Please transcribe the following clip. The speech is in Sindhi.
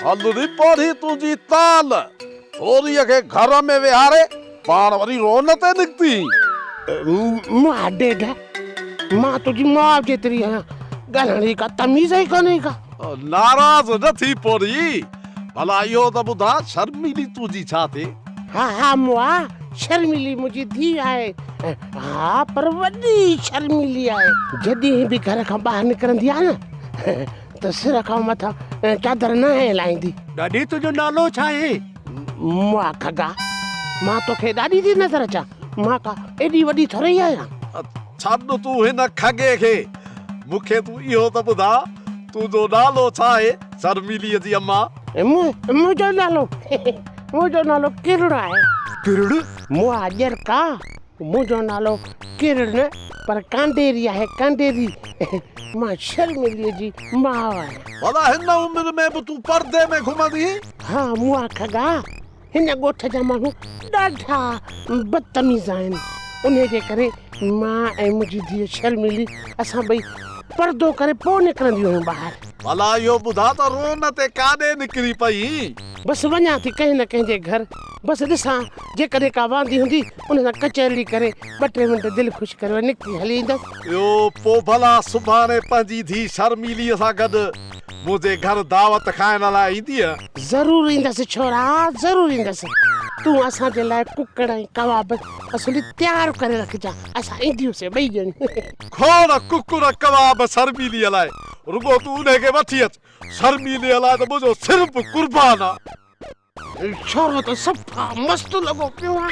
هل ري پوڙهي تنهنجي تال. ڇوريء کي گهر ۾ ويهاري پاڻ وري رون تي نڪتي. مئا ڊيڍ، مان تنهنجي ماء جيتري آهيان، ڳالهائڻ جي ڪا تميز ئي ڪونهي ڪا. ناراض نه ٿي پوڙهي، ڀلا اهو ته ٻڌاء شرميلي تنهنجي ڇا ٿئي؟ ها ها مئا، شرميلي منهنجي ڌيء آهي. ها پر وڏي شرميلي آهي. جڏهن به گهر کان ٻاهر نڪرندي آهي نه ته سر کان مٿان چادر ناهي لاهيندي. ڏاڏي تنهنجو نالو ڇا آهي؟ مئا کڳا، مان توکي ڏاڏي ٿي نظر اچان؟ مان ڪا ايڏي وڏي ٿورئي آهيان. ڇڏ تون هن کڳي کي، مون کي تون اهو ته ٻڌاء تنهنجو نالو ڇا آهي شرميليء جي اما؟ منهنجو نالو، منهنجو نالو ڪرڙ آهي. ڪرڙ؟ مئا ڄرڪا، منهنجو نالو ڪرڙ نه پر ڪانڊيري آهي، ڪانڊيري. مان شرميليء جي ماء آهيان. ڀلا هن عمر ۾ به تون پردي ۾ گهمندين؟ ها مئا کڳا، هن ڳوٺ جا ماڻهو ڏاڍا بدتميز آهن، انهيء جي ڪري مان ۽ منهنجي ڌيء شرميلي اسان ٻئي پردو ڪري پوء نڪرنديون آهيون ٻاهر. ڀلا اهو ٻڌاء ته رون تي ڪاڏي نڪري پئين؟ بس وڃان ٿي ڪنهن نه ڪنهن جي گهر، بس ڏسان جيڪڏهن ڪا واندي هوندي ان سان ڪچهرڙي ڪري ٻه ٽي منٽ دل خوش ڪري وري نڪري هلي ايندس. اهو پوء ڀلا سڀاڻي پنهنجي ڌيء شرميليء سان گڏ منهنجي گهر دعوت کائڻ لاء ايندينء؟ ضرور ايندس ڇورا، ضرور ايندس. تون اسان جي لاء ڪڪڙ ۽ ڪواب اصلي تيار ڪري رکجان، اسان اينديونسين ٻئي ڄڻيون. کوڙ ڪڪڙ ڪواب شرميليء لاء، رڳو تون انهي کي وٺي اچ. شرميليء لاء ته منهنجو سر به قربان آ. ڇورو ته صفا مست لڳو پيو آ.